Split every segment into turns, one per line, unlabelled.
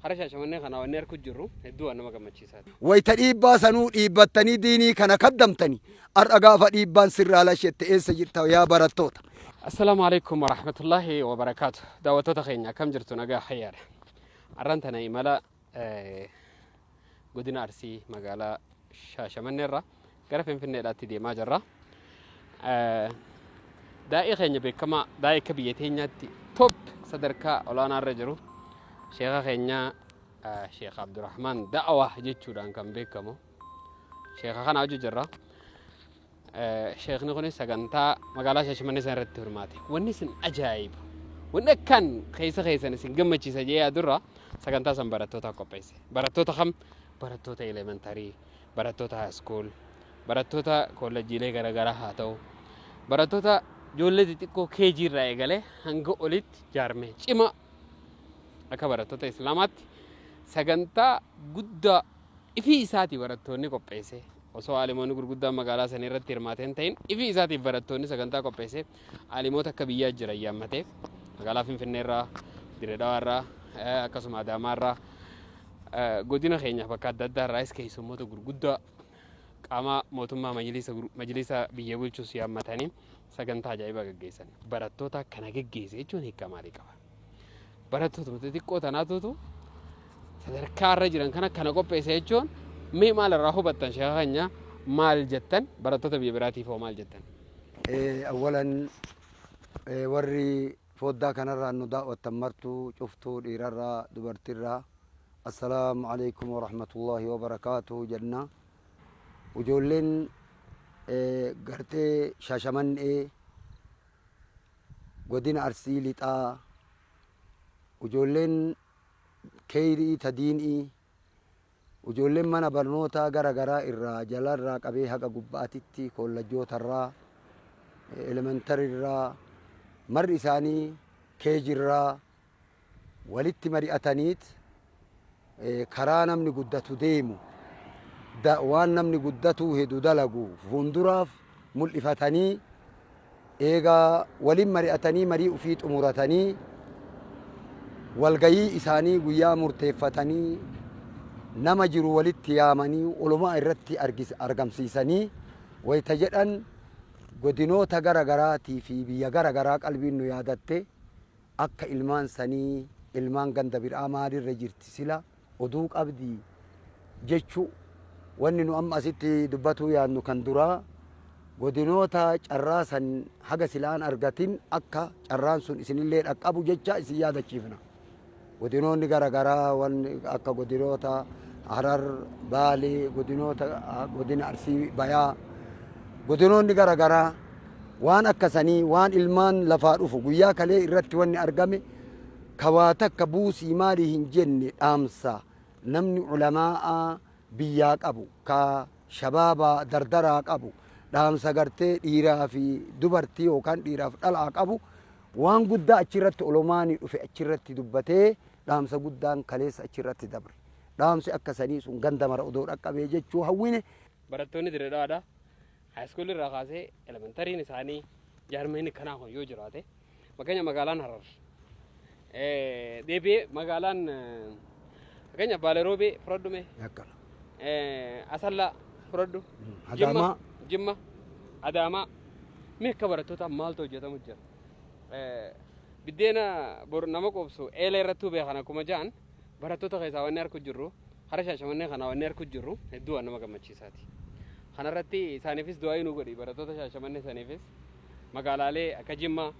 Hara Shaashamannee kanaa wanni arku jirru hedduu waan nama gammachiisaati.
Wayta dhiibbaa sanuu dhiibbattanii diinii kana kaddamtani ar'a gaafa dhiibbaan sirraa lashette eessa jirta yaa barattoota?
Assalaamu alaikum warahmatullaahi wabarakaatu. Daawwattoota keenya, akkam jirtu? Nagaa fayyaadha. Arran tana imala godina Arsii magaalaa Shaashamannee irraa gara Finfinneedhaatti deemaa jirra. Daa'ii keenya beekamaa, daa'ii akka biyya teenyaatti top sadarkaa olaanaa irra jiru, sheeka keenya Sheekh Abdurrahmaan Da'awaa jechuudhaan kan beekamu sheeka kana hojii jirra. Sheekni kunis sagantaa magaalaa Shaashamannee sana irratti hirmaate. Wanni isin ajaa'ibu, wanni akkaan keessa keessan isin gammachiisa jee yaadurra, sagantaa san barattoota qopheesse. Barattoota kam? Barattoota elementary, barattoota high school, barattoota kolleejjiilee garaagaraa haa ta'u, barattoota ijoollee xixiqqoo KG irraa eegalee hanga olitti jaarmee cimaa akka barattoota Islaamaatti sagantaa guddaa ifii isaatii barattoonni qopheesse. Osoo aalimoonni gurguddaan magaalaa sanii irratti hirmaatee hin ta'in, ifii isaatiif barattoonni sagantaa qopheesse, aalimoota akka biyyaa jiran yaammatee, magaalaa Finfinnee irraa, Dirree Dhawaa irraa, akkasuma Adaamaa irraa, godina keenya bakka adda addaa irraayis keessummoota gurguddaa qaama mootummaa majlisa biyya bulchus yaammatanii sagantaa ajaa'ibaa gaggeessan. Barattoota kana gaggeesse jechuun hiika maalii qaba? Barattoota xixiqqoo tanaatutu sadarkaa irra jiran kana kana qopheesse jechuun mee maal irraa hubattan? Sheeka keenya, maal jettan? Barattoota biyya biraatiif hoo maal jettan?
Awwalan warri foddaa kanarraa nu daawwattan martuu cuftuu, dhiirarraa dubartirraa, assalaamu alaikum warahmatullaahi wabarakaatuhu jenna. Ijoolleen gartee Shaashamannee, godina Arsii Lixaa, ijoolleen keeyrii ta diinii, ijoolleen mana barnootaa gara garaa irraa, jalarraa qabee haga gubbaatitti, kollajjootarraa, elementarirraa, marri isaanii keejirraa walitti mari'ataniit karaa namni guddatu deemu, waan namni guddatuu hedu dalagu fuulduraaf mul'ifatanii, eegaa waliin mari'atanii, marii ufii xumuratanii, walgayii isaanii guyyaa murteeffatanii, nama jiru walitti yaamanii, olumaa irratti argamsiisanii wayita jedhan, godinoota gara garaatii fi biyya gara garaa qalbiin nu yaadatte, akka ilmaan sanii, ilmaan ganda biraa maalirra jirti, sila oduu qabdi jechu. Wanni nu amma asitti dubbatuu yaadnu kan duraa, godinoota carraa san haga silaan argatin akka carraan sun isinillee dhaqqabu jecha isin yaadachiifna. Godinoonni gara garaa wanni akka godinoota Harar, Baalee, godinoota godina Arsii Bayaa, godinoonni gara garaa waan akkasanii, waan ilmaan lafaa dhufu guyyaa kalee irratti wanni argame ka waa takka buusii maalii hin jenne, dhaamsa namni ulamaa'a biyyaa qabu, ka shabaaba dardaraa qabu, dhaamsa gartee dhiiraa fi dubartii yookaan dhiiraaf dhalaa qabu, waan guddaa achirratti olomaanii dhufe achirratti dubbatee, dhaamsa guddaan kaleessa achirratti dabre. Dhaamsi akka sanii sun ganda mara odoo dhaqqabee jechuu hawwine.
Barattoonni Dirree Dhawaadha. High school irraa kaasee elementaryn isaanii jaarmeen kanaa kun yoo jiraate, fakkeenya magaalaan Harar, deebi'ee magaalaan fakkeenya Baalee Roobee fudhadhu mee.
Akkana.
Asallaa fudhadhu.
Adaamaa.
Jimma, Adaamaa. Mee akka barattoota maaltu hojjetamu jira? Biddeena bor nama qoobsu eelee irrattuu beekan akkuma ja'an, barattoota keessaa wanni harku jirru, hara Shaashamannee kanaa wanni harku jirru hedduu waan nama gammachiisaati. Kanarratti isaaniifis du'aa nu godhi. Barattoota Shaashamannee saniifis, magaalaalee akka Jimmaa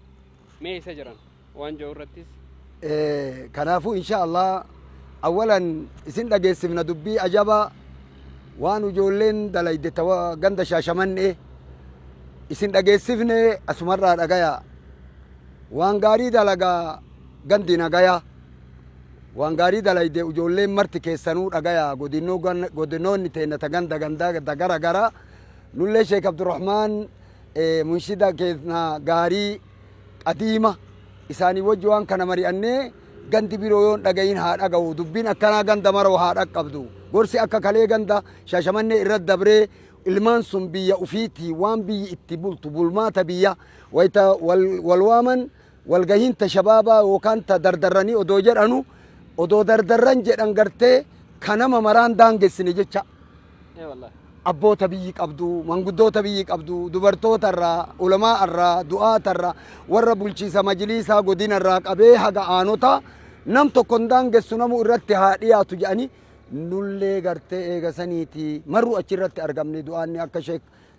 mee isa jiran waan jiru irrattis.
Kanaafuu insha Allah awwalan isin dhageessifna dubbii ajabaa waan ijoolleen dalayde tawa ganda Shaashamannee isin dhageessifne. Asumarraa dhagaya, waan gaarii dalagaa gandi nagaya, waan gaarii dalayde ijoolleen marti keessanuu dhagaya. Godinoonni teenna ta ganda gandaa ta gara gara nullee Sheek Abdurrahmaan munshida keenya gaarii qadiima isaanii wajji waan kana mari'annee, gandi biroo yoon dhagayin haa dhaga'u, dubbiin akkanaa ganda maroo haa dhaqqabdu. Gorsi akka kalee ganda Shaashamannee irratti dabree, ilmaan sun biyya ufiitii waan biyyi itti bultu, bulmaata biyya, wayta wal waaman, walgahiin ta shabaabaa yookaan ta dardarranii odoo jedhanu, Odoo dardarran jedhan gartee ka nama maraan daangessine jecha.
Ee wallahi.
Abboota biyyi qabdu, manguddoota biyyi qabdu, dubartoota irraa, ulamaa irraa, du'aata irraa, warra bulchiisa majliisaa godina irraa qabee haga aanota nam tokko hin daangessu, namu irratti haa dhiyaatu jedhanii, nullee gartee eega saniiti marru achi irratti argamne. Du'aanni akka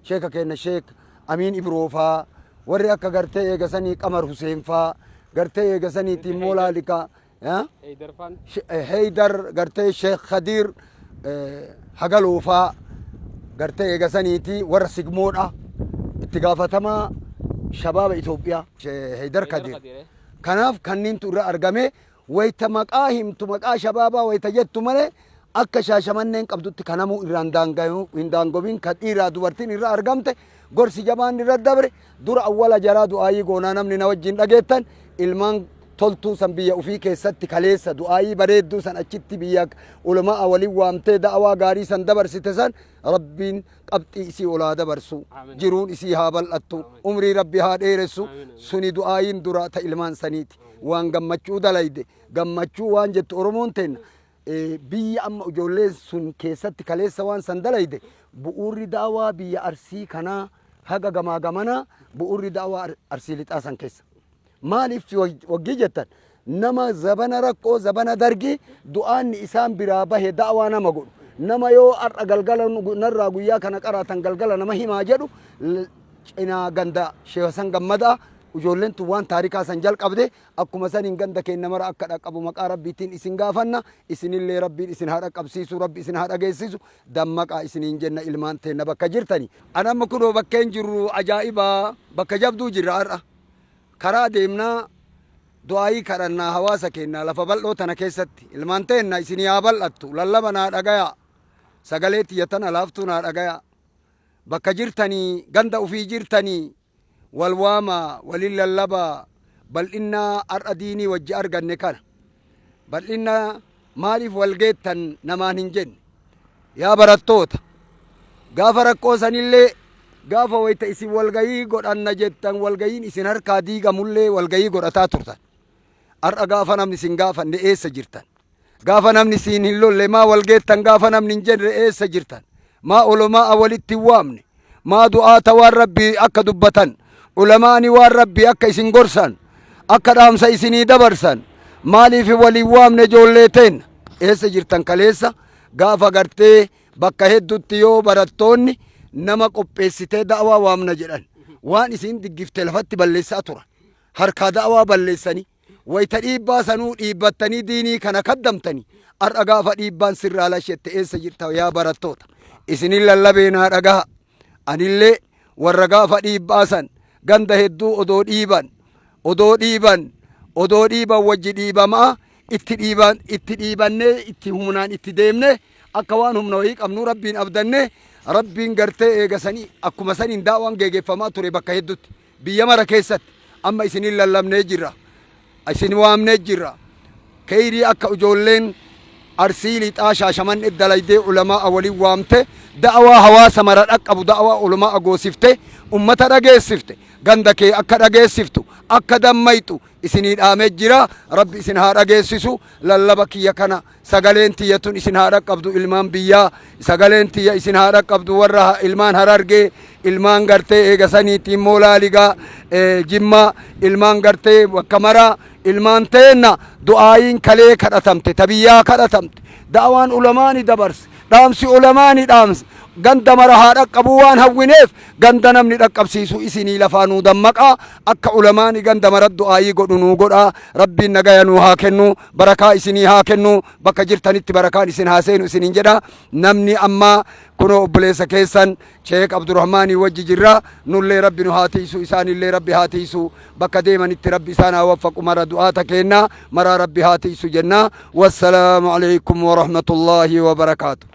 sheeka keenya Sheek Amiin Ibroofaa, warri akka gartee eega sanii Qamar Huseen faa, gartee eega saniiti immoo laalika
Heydar faan.
Heydar, gartee Sheekh Khadiir Hagaloofaa, gartee eega saniiti warra Sigmoodha, itti gaafatamaa shabaaba Itoophiyaa Heydar Kadir. Kanaaf kanniintu irra argame. Wayita maqaa himtu, maqaa shabaabaa wayita jettu malee, akka Shaashamanneen qabdutti kanamuu irraa hin daangomin, kan dhiiraa dubartiin irra argamte, gorsi jabaan irra dabre. Dura awwala jaraa du'aayii goonaa. Namni na wajjin dhageettan, ilmaan toltuu san biyya ufii keessatti kaleessa du'aayii bareedduu san achitti biyya ulamaa waliin waamtee da'awaa gaarii san dabarsite san, Rabbiin qabxii isii olaa dabarsu, jiruun isii haa bal'attu, umrii Rabbi haa dheeressu. Suni du'aayiin dura ta ilmaan saniiti. Waan gammachuu dalayde gammachuu waan jettu Oromoon teenna. Biyya amma ijoolleen sun keessatti kaleessa waan san dalayde, bu'uurri da'awaa biyya Arsii kanaa haga gamaa gamanaa, bu'uurri da'awaa Arsii Lixaa san keessa. Maaliif waggii jettan, nama zabana rakkoo, zabana dargii, du'aanni isaan biraa bahe da'awaa nama godhu, nama yoo har'a galgala narraa guyyaa kana qaraatan galgala nama himaa jedhu, cinaa ganda Sheekh Hasan Gammadaa ijoolleen tun waan taarikaa san jalqabde. Akkuma saniin ganda keenya mara akka dhaqqabu maqaa Rabbiitiin isin gaafanna. Isinillee Rabbiin isin haa dhaqqabsiisu, Rabbi isin haa dhageessisu. Dammaqaa isiniin jenna, ilmaan teenna bakka jirtani. An amma kunoo bakkeen jirru ajaa'ibaa, bakka jabduu jirra. Har'a karaa deemnaa du'aayii kadhannaa hawaasa keenya lafa bal'oo tana keessatti. Ilmaan teenna, isinii haa bal'attu, lallaba naa dhagayaa, sagalee tiyya tana laaftuu naa dhagayaa. Bakka jirtanii, ganda ufii jirtanii, wal waamaa, walin lallabaa. Bal'innaa har'a diinii wajji arganne kana, bal'inna maaliif wal geettan namaan hin jenne. Yaa barattoota, gaafa rakkoo sanillee, gaafa wayta isin walgayii godhanna jettan walgayiin isin harkaa diigamullee walgayii godhataa turtan. Har'a gaafa namni isin gaafanne eessa jirtan? Gaafa namni siin hin lolle maa wal geettan? Gaafa namni hin jedhe eessa jirtan? Maa ulamaa walitti hin waamne? Maa du'aata waan Rabbii akka dubbatan, ulamaani waan Rabbii akka isin gorsan, akka dhaamsa isinii dabarsan maaliif waliin waamne? Ijoollee teenna, eessa jirtan kaleessa gaafa gartee bakka hedduutti yoo barattoonni nama qopheessitee da'awaa waamna jedhan waan isin diggifte lafatti balleessaa turan, harkaa da'awaa balleessanii, wayta dhiibbaa sanuu dhiibbattanii diinii kana kaddamtanii, har'a gaafa dhiibbaan sirraa lashette eessa jirta? Yaa barattoota, isinin lallabee naa dhagaha. Anillee warra gaafa dhiibbaa san ganda hedduu odoo dhiiban, odoo dhiiban, odoo dhiiban wajji dhiibamaa itti dhiiban, itti dhiibannee, itti humnaan itti deemne, akka waan humna wayii qabnu Rabbiin abdanne, Rabbiin gartee eegasanii akkuma saniin daawaan geegeffamaa ture bakka hedduutti biyya mara keessatti. Amma isinin lallabnee jirra, isin waamnee jirra. Keyrii akka ijoolleen Arsii Lixaa Shaashamanne dalaydee, ulamaa waliin waamte, da'awaa hawaasa mara dhaqqabu, da'awaa ulamaa goosifte, ummata dhageessifte, ganda kee akka dhageessiftu, akka dammayxu isinii dhaamee jira. Rabbi isin haa dhageessisu lallaba kiyya kana. Sagaleen tiyya tun isin haa dhaqqabdu, ilmaan biyyaa. Sagaleen tiyya isin haa dhaqqabdu, warra ilmaan Harargee, ilmaan gartee eega saniitiin moolaaligaa Jimmaa, ilmaan gartee bakka maraa, ilmaan teenna. Du'aayiin kalee kadhatamte, ta biyyaa kadhatamte, da'awaan ulamaani dabarse, dhaamsi ulamaani dhaamse ganda mara haa dhaqqabuu waan hawwineef, ganda namni dhaqqabsiisu isinii lafaa nuu dammaqaa. Akka ulamaani ganda mara du'aayii godhu nuu godhaa. Rabbiin nagaya nuu haa kennu, barakaa isinii haa kennu, bakka jirtanitti barakaan isin haa seenu isiniin jedha. Namni amma kunoo obboleessa keessan Sheek Abdurrahmaanii wajji jirra. Nullee Rabbi nu haa tiisu, isaanillee Rabbi haa tiisu, bakka deemanitti Rabbi isaan haa waffaqu. Mara du'aata keenna maraa Rabbi haa tiisu jenna. Wassalaamu alaikum warahmatullaahi wabarakaatu.